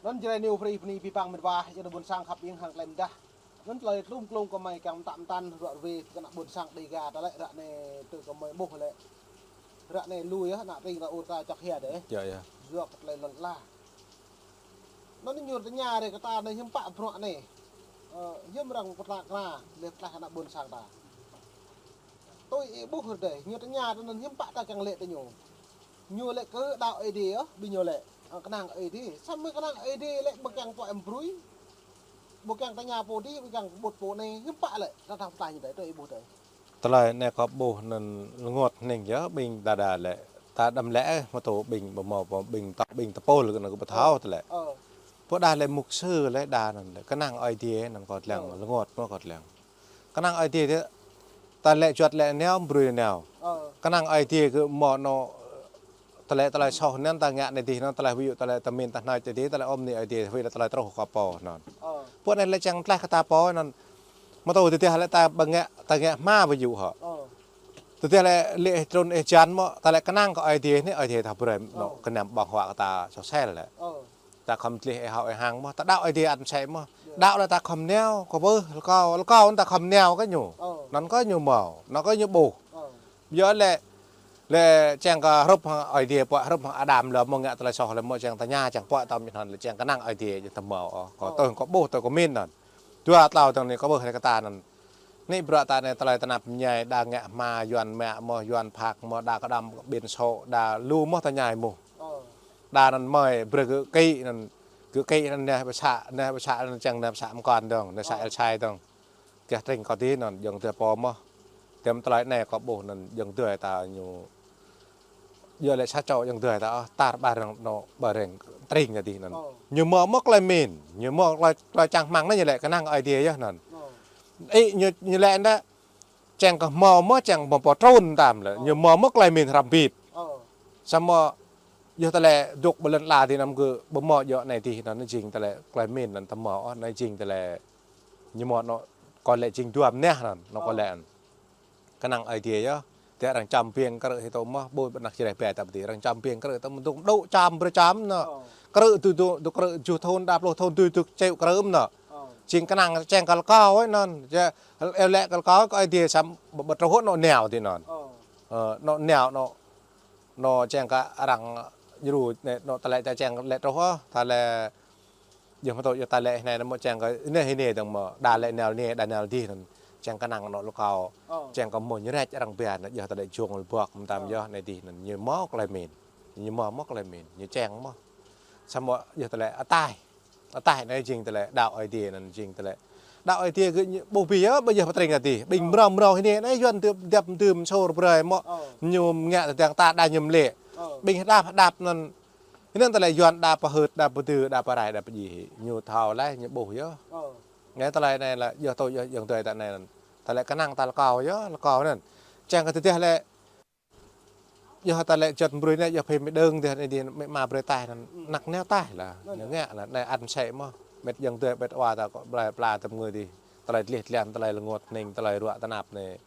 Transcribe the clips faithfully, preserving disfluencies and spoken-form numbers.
Anŭn Jrai News brơi bơni abih bang met wa, yua ană ƀôn sang khăp ing hăng klem dah. Anŭn tơlơi tlum klung kơ mơi kiăng mơtă mơtăn ră ruai kơ ană ƀôn sang Dêga ta lĕ ră anai tơ kơ mơi ƀuh lĕ. Ră anai lui yơh, ană tring ta ur ta čŏk hia dêh. Yơh, yơh. Yua kơ tơlơi lŏn ala. Anŭn ñu tơña rai kơ ta anai hiư̆m pă bruă anai. Ơ, hiư̆m arăng pơtla kra, lĕ pơtla ană ƀôn sang ta. Tui ih ƀuh rơdêh, ñu tơña ta anŭn hiư̆m pă ta kiăng lĕ tơ ñu. Ñu lĕ kơ đaŏ Ơi Adai yơh, ƀing ñu lĕ, ơ, kơnang Ơi Adai. Samơ̆ kơnang Ơi Adai lĕ ƀu kiăng pô em brui. Ƀu kiăng tơña pô adih, ƀu kiăng ƀut pô anai, hiư̆m pă lĕ, ta thâo pơtla ñu dêh, tui ih ƀuh dêh. Tơlơi anai kâo ƀuh anŭn rơngot hning yơh, ƀing đa đa lĕ. Ta đăm lĕ, mơtô ƀing ƀu hmâo, ƀing ta, ƀing tơpul kơ anŭn kơ ƀu thâo tơlơi. Ơ. Pô đa lĕ mục sư lĕ đa anŭn lĕ, kơnang Ơi Adai anŭn kâo lăng, ơ, rơngot mơ̆ kâo lăng. Kơnang Ơi Adai tơ, ta lĕ juăt lĕ nao, brui nao. Ơ. Kơnang Ơi Adai kơ mơ̆ anŭn, tơlơi, tơlơi soh anŭn ta ngă anai dih anŭn, tơlơi ví dụ tơlơi tơmin ta hnai čơ dih, tơlơi ôm ni Ơi Adai, ví dụ tơlơi truh kơ pô anŭn. Ơ. Pô anai lĕ čang tlaih kơ ta pô anŭn. Mơtô tơdah lĕ ta ƀu ngă, ta ngă hma ví dụ hŏ. Ơ. Tơdah lĕ lĕ ih trŭn ih jan mơ̆, ta lĕ kơnang kơ Ơi Adai anai, Ơi Adai ta brơi anŭn, ơ, kơnam ƀơ̆ng huă kơ ta soh sel lĕ. Ơ. Ta khŏm tlih ih hŏ ih hăng mơ̆, ta đaŏ Ơi Adai ăt sĕ mơ̆. Yơh. Đaŏ lĕ ta khŏm nao, kơ ƀuh, rơkâo, rơkâo ta khŏm nao kơ ñu. Ơ. Anŭn kơ ñu hmâo, anŭn kơ ñu ƀuh. Ơ. Yua lĕ, lĕ čang kơ hrup hăng Ơi Adai pô, hrup hăng Adam lĕ mơ̆ ngă tơlơi soh lĕ mơ̆ čang tơña, čang pô tơm ñu anŭn lĕ čang kơnang Ơi Adai ñu ta hmâo, ơ. Kâo, ơ, tui kâo ƀuh, tui kâo min anŭn. Dua tlâo tơ̆ng anai kâo ƀuh lĕ kơ ta anŭn. Anai bruă ta anai tơlơi tơnap mơñai đa ngă hma Yuan mă mơ̆ đa kơđăm ƀing sô đa lu mơ̆ tơña mơ̆. Ơ. Đa anŭn mơi brơi gơ̆ kĭ anŭn, gơ̆ kĭ anŭn neh pơsă, neh pơsă anŭn čang neh pơsă mơkŏn dơ̆ng, neh pơsă, ơ, El Sai dơ̆ng. Gah tring kâo dih anŭn, ayŏng adơi pô mơ̆. Tơm tơlơi anai kâo ƀuh anŭn, ayŏng adơi ta ñu. Yua lĕ sa čô ayŏng adơi ta, ơ, tar ƀar rơ̆ng anŭn, ƀar rơ̆ng tring ta dih anŭn. Ơ. Ñu hmâo mơ̆ tơlơi min, ñu hmâo tơlơi, tơlơi čang rơmang anai ñu lĕ kơnang Ơi Adai yơh anŭn. Ơ. Ih ñu, ñu lĕ anŭn, čang kơ hmâo mơ̆ čang hmâo pô trŭn tam lĕ. Ơ. Ñu hmâo mơ̆ tơlơi min hrăm bit. Ơ. Samơ̆ yua tơlơi dŏ ƀơi lŏn ala dih anŭn kơ ƀu hmâo yua anai dih anŭn jing tơlơi tơlơi min anŭn ta hmâo, ơ, anai jing tơlơi ñu hmâo anŭn kơ lĕ jing dua mơnah anŭn, anŭn kơ, ơ, lĕ. Kơnang Ơi Adai yơh. Tơdah arăng čăm ƀing krư̆ hĭ tơ mơ̆, ƀu ƀu năk čơreh ƀe ta ƀu dih, arăng čăm ƀing krư̆ tơ mơ̆ dŏ, dŏ čăm brơi čăm anŭn. Ơ. Krư̆ dŏ, dŏ, dŏ krư̆ juh thŭn, đa pluh thŭn, dŏ, dŏ čeo krư̆ anŭn. Ơ. Jing kơnang čang kơ rơkâo anŭn. Jing, ơ, lĕ kơ rơkâo kơ Ơi Adai samơ̆ ƀu, ƀu truh anŭn nao dih anŭn. Ơ. Ơ, anŭn nao anŭn, anŭn čang kơ arăng djru anai, anŭn tơlơi ta čang lĕ truh ôh, tơlơi Yua mơ̆ tơ yua ta lĕ anai anŭn mơ̆ čang kơ anai hĭ anai dơ̆ng mơ̆, đa lĕ nao anai, đa nao dih anŭn. Čang kơnang anŭn rơkâo. Ơ. Čang kơ mơ̆ ñu rĕč arăng ƀiă anŭn, yua ta lĕ jung lĕ ƀuăk mơtam, ơ, yua anai dih anŭn. Ñu hmâo tơlơi min. Ñu hmâo mơ̆ tơlơi min. Ñu čang mơ̆. Samơ̆ yua ta lĕ ataih. Ataih anai jing tơlơi đaŏ Ơi Adai anŭn jing tơlơi. Đaŏ Ơi Adai kơ ñu ƀuh ƀiă, ƀu yua pơtring ta dih. Ƀing, ơ, mrâo mrâo hĭ anai, anai Yuan dŏ djăp dơ̆m sôr brơi mơ̆. Ơ. Ñu ngă tơdang ta đa ñu mlĕ. Ơ. Ƀing hơđăp hơđăp anŭn. Anŭn tơlơi Yuan đa pơhưt, đa pơdư, đa pơrai, đa pơdjai hĭ. Ñu thâo laih, ñu ƀuh yơh. Ơ. Anai tơlơi anai lĕ, yua tui, yua, yua tui ta anai anŭn. Tơlơi kơnang ta rơkâo yơh, rơkâo anŭn. Čang kơ tơdah lĕ, yua ta lĕ čŏt brơi anai, yua phim mơđơ̆ng tơdah anai dih mĕ ma brơi taih anŭn. Ư. Năk nao taih lah. Anŭn ñu yơh. Ngă lah, anai ăt sĕ mơ̆. Met ayŏng adơi, met wa ta kơ blai pla tơm ngui dih. Tơlơi tlih tlan, tơlơi rơngot hning, tơlơi ruă tơnap anai.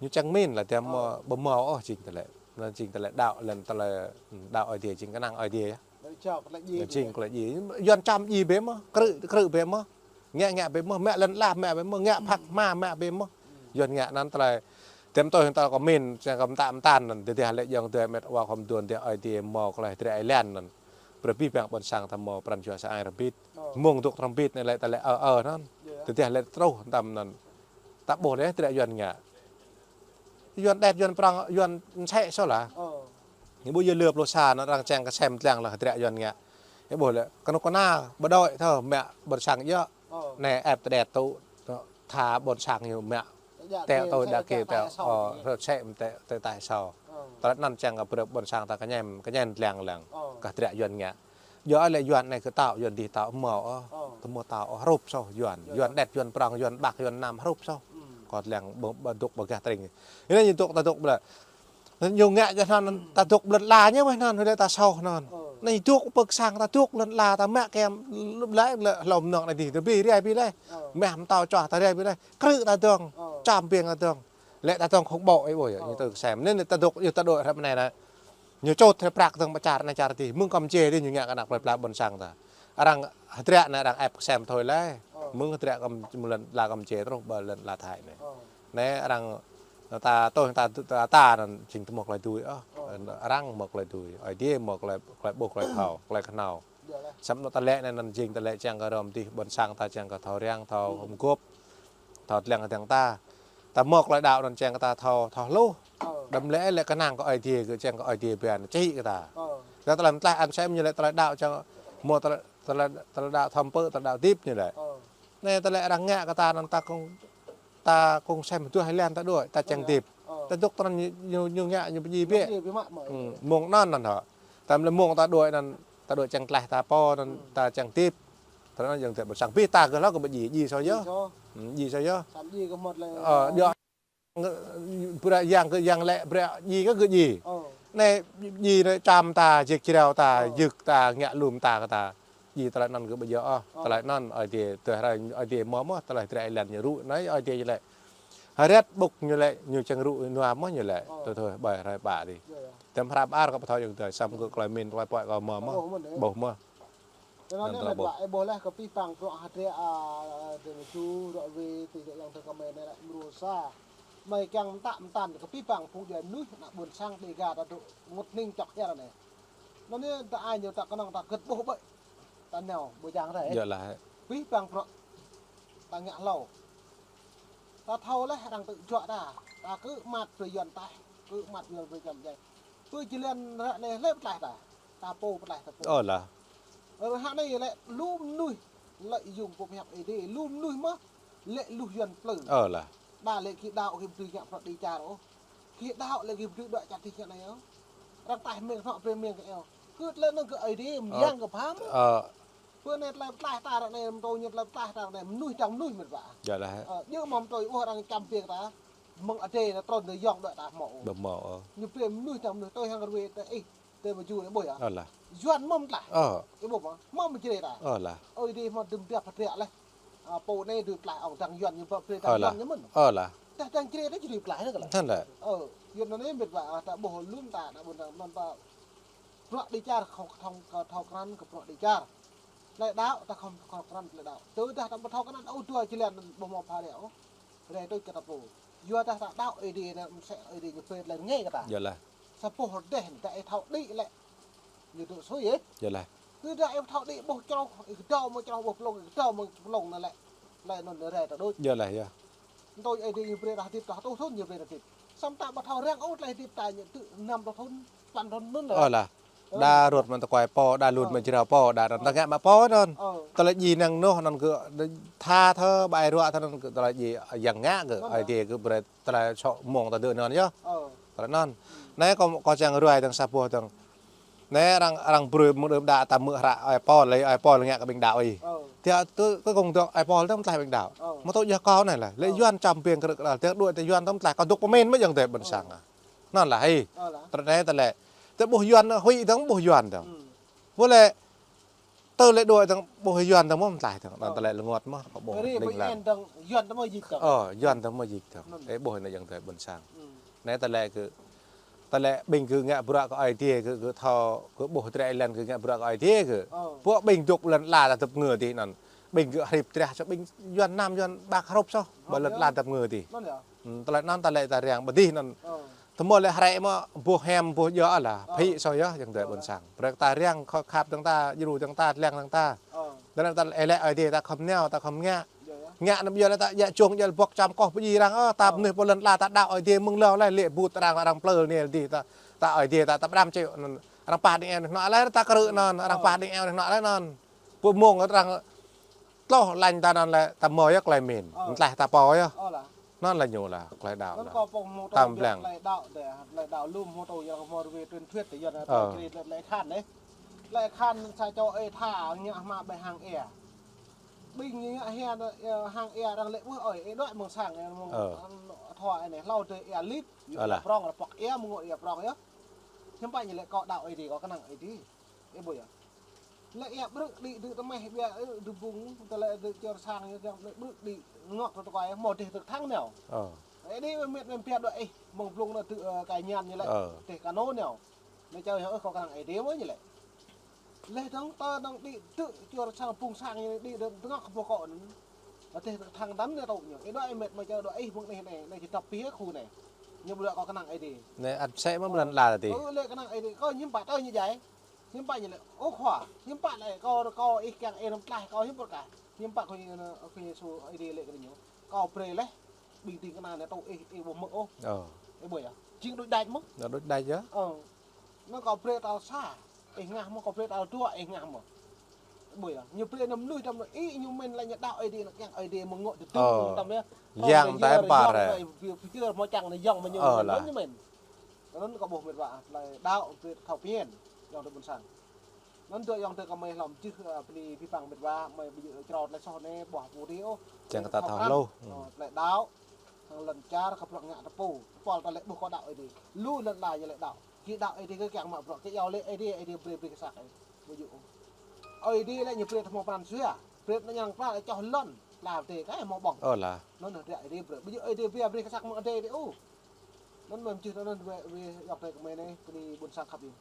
Ñu čang min lah, tơdah mơ̆, ơ, ƀu hmâo ôh jing tơlơi. Anŭn jing tơlơi đaŏ lĕ tơlơi, ư, đaŏ Ơi Adai jing kơnang Ơi Adai yơh. Lĕ čŏk lĕ djai. Lĕ jing lĕ djai. Yuan čăm djai ƀĕ mơ̆, krư̆, krư̆ ƀĕ mơ̆. Ngă, ngă ƀĕ mơ̆, mă lŏn ala mă ƀĕ mơ̆, ngă phak hma mă ƀĕ mơ̆. Ư. Yuan ngă anŭn tơlơi. Tơm tui hăng tơlơi kơ min, čang kơ mơtă mơtăn anŭn, tơdah lĕ ayŏng adơi met wa khŏm đuaĭ tơdah Ơi Adai hmâo tơlơi hơdră ih lĕ anŭn. Brơi abih bang ƀôn sang ta hmâo pran jua sa ai rơbit. Ơ. Mơ̆ng dŏ rơbit anai lĕ ta lĕ ơ ơ anŭn. Yơh. Tơdah lĕ truh tam anŭn. Ta ƀuh lĕ hơdră Yuan ngă. Yuan đet, Yuan prŏng, Yuan sĕ soh lah. Ơ. Ñu ƀu yua lơ pluh sa anŭn arăng čang kơ sem tlang lah hơdră Yuan ngă. Ñu ƀuh lĕ, kơnuk kơna, ƀu đuaĭ thâo, mă ƀôn sang yơh. Ơ. Anai ĕp tơđet tŭ, tha ƀôn sang ñu mă. Tĕ tui đa kơ tĕ, ơ, rơ̆t sĕ mơ̆ tĕ, tĕ taih sô. Ơ. Tơlơi anŭn čang kơ brơi ƀôn sang ta kơñăm, kơñăm tlang lăng. Ơ. Kơ hơdră Yuan ngă. Yua lĕ Yuan anai kơ tao, Yuan dih tao hmâo, ơ. Ơ. Tơmơ̆ tao, ơ, hrup soh Yuan. Yơh. Yuan đet, Yuan prŏng, Yuan ƀak, Yuan nam hrup soh. Ư. Kơ lăng ƀu, ƀu dŏ ƀơi gah tring. Anai ñu dŏ ta dŏ ƀơi lĕ. Ñu ngă kơ anŭn, ta dŏ lŏn ala ñu mơ̆ anŭn, hơdai ta soh anŭn. Ơ. Anai dŏ pơ sang ta dŏ lŏn ala ta mă kem, lŭp lĕ, lĕ hlŏm nŏng anai dih, ta ƀu rai ƀu laih. Ơ. Mă hmâo tao čuah ta rai ƀu laih. Krư̆ ta dơ̆ng, ơ, čăm ƀing ta dơ̆ng. Lĕ ta dơ̆ng khŏm ƀô̆ ih ƀuh yơh, ơ, ñu tơ sem. Anai ta dŏ, yua ta dŏ hrŏm anai anai. Ñu čut hrŏm prăk dơ̆ng pơčar anai čar dih. Mơ̆ng kơm čê dih ñu ngă kơ ană plơi pla ƀôn sang ta. Arăng hơdră anai arăng ĕp kơsem thoi lĕ. Ơ. Mơ̆ng hơdră kăm mơ̆ lŏn ala Kampuchia truh ƀơi lŏn ala Thái anai. Ơ. Anai arăng ta tui ta, ta, ta anŭn jing tơ mơ̆ tơlơi dưi ôh. Ơ. Arăng mơ̆ tơlơi dưi. Ơi Adai mơ̆ tơlơi, tơlơi ƀuh tơlơi thâo, tơlơi kơhnâo. Samơ̆ anŭn tơlơi anai anŭn jing tơlơi čang kơ rŏm tih ƀôn sang ta čang kơ thâo răng, thâo hơmgop, thâo lăng hơdăng ta. Ta mơ̆ tơlơi đaŏ anŭn čang kơ ta thâo, thâo hluh. Ơ. Đăm lĕ lĕ kơnang kơ Ơi Adai kơ čang kơ Ơi Adai pơhiăp čih kơ ta. Ơ. Lĕ tơlơi mơtlaih anăm sem ñu lĕ tơlơi đaŏ čang mơ̆ tơlơi, tơlơi, tơlơi đaŏ thâo pơ̆, tơlơi đaŏ hơdip ñu lĕ. Ơ. Anai tơlơi arăng ngă kơ ta anŭn ta kông, ta kông sem hơduah hơlen ta đuaĭ, ta čang hơdip. Ơ. Ta dŏ tơnăn ñu, ñu, ñu ngă ñu pơjing biă. Ñu pơjing biă mă mơ̆. Mơ̆ng anŭn anŭn hŏ. Tơm lĕ mơ̆ng ta đuaĭ anŭn, ta đuaĭ čang tơlơi ta pô anŭn, ta čang hơdip. Tơlơi anŭn jing tơlơi ƀôn sang. Pih ta gơ̆ hlâo kơ ƀu djai, djai soh yơh. Djai soh. Djai soh yơh. Samơ̆ djai kơ mơ̆t lĕ. Ơ, djai. Brơi yang kơ yang lĕ, brơi djai kơ gơ̆ djai. Ơ. Anai djai anai čăm ta, jik jrao ta, yơk ta, ngă lŏm ta kơ ta. Djai tơlơi anŭn kơ ƀu djơ̆ ôh. Ơ. Tơlơi anŭn Ơi Adai, tơlơi hrơi Ơi Adai mơ̆ mơ̆, tơlơi hơdră len ñu rŭ, anai Ơi Adai lĕ. Hơret ƀŭk ñu lĕ, ñu čang rŭ nua mơ̆ ñu lĕ. Ơ. Tui tui ƀai hrơi ƀă dih. Yơh, yơh. Tơm hră ƀar kơ pơthâo yơ̆ng tơi, samơ̆ kơ tơlơi min tơlơi pơai kơ mơ̆ mơ̆. Ƀuh mơ̆ anai. Ƀuh mơ̆. Tơlơi anŭn lĕ ƀuh ƀuh lĕ kơ pih pang bruă hơdră, a, tơ mơ̆ ču rŏ wê tui yơ̆ng tơi kơ mơi anai lĕ mrô sa. Mơi kiăng mơtă mơtăn kơ pih pang phung djuai mơnuih ană ƀôn sang Dêga ta dŏ ngot hning čŏk hiăr anai. Anŭn anai ta ai ñu ta kơnơ̆ng ta gĭt ƀuh ƀơi. Ta nao ƀơi jang rai. Yơh lah. Pih pang bruă ta ngă hlâo. Ta thâo lĕ arăng tŭ juă ta. Ta kơ măt brơi Yuan taih. Kơ măt Yuan brơi čăm djai. Pơ jơlan ră anai lĕ pơtlaih ta. Ta pô pơtlaih ta pô. Ơ lah. Ơ, ră anai lĕ lu mơnuih lĕ yŭng pô pơhiăp Ơi Adai. Lu mơnuih mơ̆ lĕ luh Yuan plư. Ơ lah. Đa lĕ gih đaŏ gih ƀu dưi ngă bruă dêh čar ôh. Gih đaŏ lĕ gih ƀu dưi đuaĭ čar dêh čar anai ôh. Arăng taih mơ̆ng hrŏ brơi mơ̆ng kơ eo. Kơ tơlơi anŭn kơ Ơi Adai mơyang kơ pham. Ơ. Pơ anai tơlơi pơtlaih ta ră anai, mơ̆ tui ñu tơlơi pơtlaih ta ră anai, mơnuih dang mơnuih mơ̆n ƀă. Yơh lah. Ơ, yơh mơ̆ tui ôh arăng čăm biă ta. Mơ̆ng Ơi Adai ta trŭn tơ yŏng đuaĭ ta mơ̆ ôh. Ƀu mơ̆ ôh. Ñu brơi mơnuih dang mơnuih tui hăng rơwe ta ih. Tơ mơ̆ ju anai ƀuh yơh. Ơ lah. Yuan mơ̆ mơtlaih. Ơ. Ih ƀuh mơ̆, mơ̆ mơ̆ jrê ta. Ơ lah. Ơi Adai mơ̆ dơ̆m biă pơdră lĕ. A, pô anai dưi pơtlaih ŏng dang Yuan ñu ƀă brơi dang Yuan ñu mơ̆n. Ơ lah. Tơdah dang jrê ta jrê pơtlaih anŭn kơ lah. Tơl lah. Ơ, Yuan anai mĭt ƀă, a, ta ƀuh lŏm ta, ta ƀuh ta, ta bruă dêh čar kơ thâo, kơ thâo krăn kơ bruă dêh čar. Tơlơi đaŏ ta khŏm thâo krăn tơlơi đaŏ. Tơdah ta ƀu thâo krăn ôh dua jơlan ƀu mơ̆ phara ôh. Rai tui kơ ta pô. Yua dah ta đaŏ Ơi Adai anai mơsĕ Ơi Adai ñu brơi tơlơi rơngai kơ ta. Yơh lah. Sa boh rơdêh ta ih thâo đĭ lĕ. Ñu dŏ sui ih. Yơh lah. Tơdah ih thâo đĭ ƀuh čroh, ih kơdâo mơ̆ čroh ƀuh plông, ih kơdâo mơ̆ plông anŭn lĕ. Tơlơi anŭn rai ta đôč. Yơh lah, yơh. Tui Ơi Adai ñu brơi ta hơdip ta hơtuh thŭn ñu brơi ta hơdip. Samơ̆ ta ƀu thâo răng ôh tơlơi hơdip ta ñu tŭ năm rơtuh thŭn, păn thŭn anŭn lah. Ơ lah. Đa rut mơ̆n tơkuai pô, đa lut mơ̆n jrao pô, đa rut ta ngă mă pô anŭn. Ơ. Tơlơi djai năng noh anŭn kơ tha thơ, ƀai ruă thơ anŭn kơ tơlơi djai yang ngă kơ, ơ, Ơi Adai kơ brơi tơlơi sŏ mơ̆ng ta dŏ anŭn yơh. Ơ. Tơlơi anŭn. Anai kâo, kâo čang ruai dơ̆ng sa boh dơ̆ng. Anai arăng, arăng brơi mơ̆ng đưm đă ta hmư̆ hră ơi Pôl, lĕ ơi Pôl ngă kơ ƀing đaŏ ih. Ơ. Tơdah tơ, kơ kông dŏ ơi Pôl dơ̆ng mơtlaih ƀing đaŏ. Ơ. Mơ̆ tui yơh kâo anai lah. Lĕ Yuan čăm biêng kơ rơ̆k kơdal. Tơdah đuaĭ tơ Yuan dơ̆ng mơtlaih kâo dŏ pơmĭn mơ̆ yơh tơ ƀôn sang. Ơ lah ih. Ơ lah. Tơlơi anai tơlơi. Tơ ƀuh Yuan, huĭ dơ̆ng ƀuh Yuan dơ̆ng. Ơ. Ƀu lĕ tơ lĕ đuaĭ dơ̆ng ƀuh Yuan dơ̆ng mơ̆ mơtlaih dơ̆ng. Anŭn tơlơi lơngot mơ̆ kâo ƀuh. Ri ling ƀơi lang. Ên dơ̆ng Yuan dơ̆ng mơ̆ jik dơ̆ng. Ơ, Yuan dơ̆ng mơ̆ jik dơ̆ng. Anŭn. Ơ, ƀuh anai yơh tơ ƀôn sang. Ơ. Anai tơlơi kơ, tơlơi ƀing gơ̆ ngă bruă kơ Ơi Adai kơ, gơ̆ thâo, gơ̆ ƀuh drơi lĕ gơ̆ ngă bruă kơ Ơi Adai kơ. Ơ. Ƀuh ƀing dŏ lŏn ala ta tơpơngơ dih anŭn. Ƀing gơ̆ hrip treh soh ƀing Yuan anăm Yuan ƀă hrŏp soh. Ƀơi lŏn ala ta tơpơngơ dih. Anŭn yơh. Ơ, tơlơi anŭn tơlơi ta răng ƀơi dih anŭn. Ơ. Tơmơ̆ lĕ hrĕ mơ̆ ƀuh hiam ƀuh djơ̆ lah, ơ, phĭ soh yơh yơh tơ ƀôn sang. Brơi ta răng khŏ khăp dơ̆ng ta, djru dơ̆ng ta, lăng dơ̆ng ta. Ơ. Tơlơi ta ih lĕ Ơi Adai ta khŏm nao, ta khŏm ngă. Yơh, yơh. Ngă anăm djơ̆ lĕ ta djă čông djơ̆ bŏk čăm koh pơjing arăng, ơ, ta mơnuih pơ lŏn ala ta đaŏ Ơi Adai mơ̆ng hlâo lĕ, lĕ ƀut arăng, arăng plư anai dih ta, ta Ơi Adai ta, ta pơđăm čĕ anŭn. Arăng pah đing eo anai hnŏ lĕ ta krư̆ anŭn, arăng pah đing eo anai hnŏ lĕ anŭn. Pơmông arăng tloh lanh ta anŭn lĕ ta mơ̆ yơh tơlơi min. Ơ. Mơtlaih ta pô yơh. Ơ lah. Anŭn lah ñu lah, tơlơi đaŏ lah. Anŭn kâo pô hmâo tơlơi đaŏ dêh, tơlơi đaŏ lŏm hmâo tơlơi yang hmâo rơwe truyền thuyết tơ Yuan tơlơi kri lĕ, lĕ Khăn dêh. Lĕ Khăn sa čô ih tha ngă hmua ƀơi hang ia. Ƀing ñu ngă hia, ơ, hang ia arăng lĕ ƀuh ơi, ih đuaĭ mơ̆ng sang, ơ, mơ̆ng, ơ, thua anai, hlâo dêh ia lip, ơ lah, ia prŏng, rơpŏk ia, mơ̆ng ia prŏng yơh. Hiư̆m pă ñu lĕ kâo đaŏ Ơi Adai, kâo kơnang Ơi Adai. Ih ƀuh yơh. Lĕ ia ƀrư̆ đĭ dơ̆ tơmeh ƀiă, ơ, dơ̆ bung, tơlơi dơ̆ čơr sang, ơ, kiăng lĕ ƀrư̆ đĭ ngŏ tơ tơkuai, mơ̆ dêh tơ̆k thăng nao. Ơ. Ơ, đĭ mĕt mĕt pia đuaĭ ih, mơ̆ng blung anŭn tơ, ơ, kai ñan ñu lĕ, ơ, dêh kano nao. Lĕ čơ yơh, ơ, kâo kơnang Ơi Adai mơ̆ ñu lĕ. Leh dong tơ dong đĭ tŭ čuar sang pung sang ñu đĭ dong tơngŏk kơ pô kŏ anŭn. Ateh thang dăm ñu tŭ ñu. Ih đuaĭ ih met mă čơ đuaĭ ih mơ̆ng anai anai, anai či tŏp pih khu anai. Ñu ƀu đuaĭ kơ kơnang Aê Diê. Anai ăt sĕ mơ̆ blan la tih. Ơ, lĕ kơnang Aê Diê. Kâo hiư̆m pă tơ ñu djai. Hiư̆m pă ñu lĕ. Ơ khua. Hiư̆m pă lĕ kâo, kâo ih kiăng ih năm tlaih kâo hiư̆m pă kah. Hiư̆m pă kâo ñu, kâo ñu su Aê Diê lĕ kơ ñu. Kâo brơi leh. Ƀing ding kơna anai tŭ ih, ih ƀu hmư̆ ôh. Ơ. Ih ƀuh yơh. Jing đôč đač mơ̆. Đôč đač yơh. Ơ. Anŭn kâo brơi tơl sa. Ih hngah mơ̆, kâo brơi tơl dua, ih hngah mơ̆. Ƀuh yơh, ñu brơi anŭn mơnuih tơm anŭn, ih ñu mĭn lĕ ñu đaŏ Aê Diê, anŭn kiăng Aê Diê mơ̆ ngŏ tơdŭng tơm yơh. Yang tai par yơh. Yơh, yơh, yơh, mơ̆ čang anŭn yŏng mơ̆ ñu. Ơ, mĭn lah. Anŭn ñu mĭn. Anŭn kâo ƀuh met wa, tơlơi đaŏ brơi thâo pơñen, yŏng tơ ƀôn sang. Anŭn dŏ yŏng tơ kơ mơi hlŏm čih, ơ, bơni abih bang met wa, mơi ƀu djơ̆ črâo tơlơi soh anai, ƀuh ƀu dih ôh. Čang kơ ta thâo hluh. Ơ, tơlơi đaŏ. Hăng lŏn čar kơ bruă ngă tơpŭ. Pôl ta lĕ ƀuh kơ đaŏ Aê Diê. Lu lŏn ala ñu lĕ đaŏ. Ki đaŏ Aê Diê kơ kiăng mă bruă, ki iâu lĕ Aê Diê, Aê Diê brơi brơi kơ sak Aê. Ƀu djơ̆ ôh. Aê Diê lĕ ñu brơi tơhmâo pran jua. Brơi anŭn ñang pran lĕ čoh lŏn. Pla pơdai kơ hmâo ƀơ̆ng. Ơ lah. Anŭn hơdră Aê Diê brơi. Ƀu djơ̆ Aê Diê brơi brơi kơ sak mơ̆ng adai dih ôh. Anŭn mơi mơčih anŭn wĕ wĕ yŏk tơ kơ mơi anai, bơni ƀôn sang khăp yơh.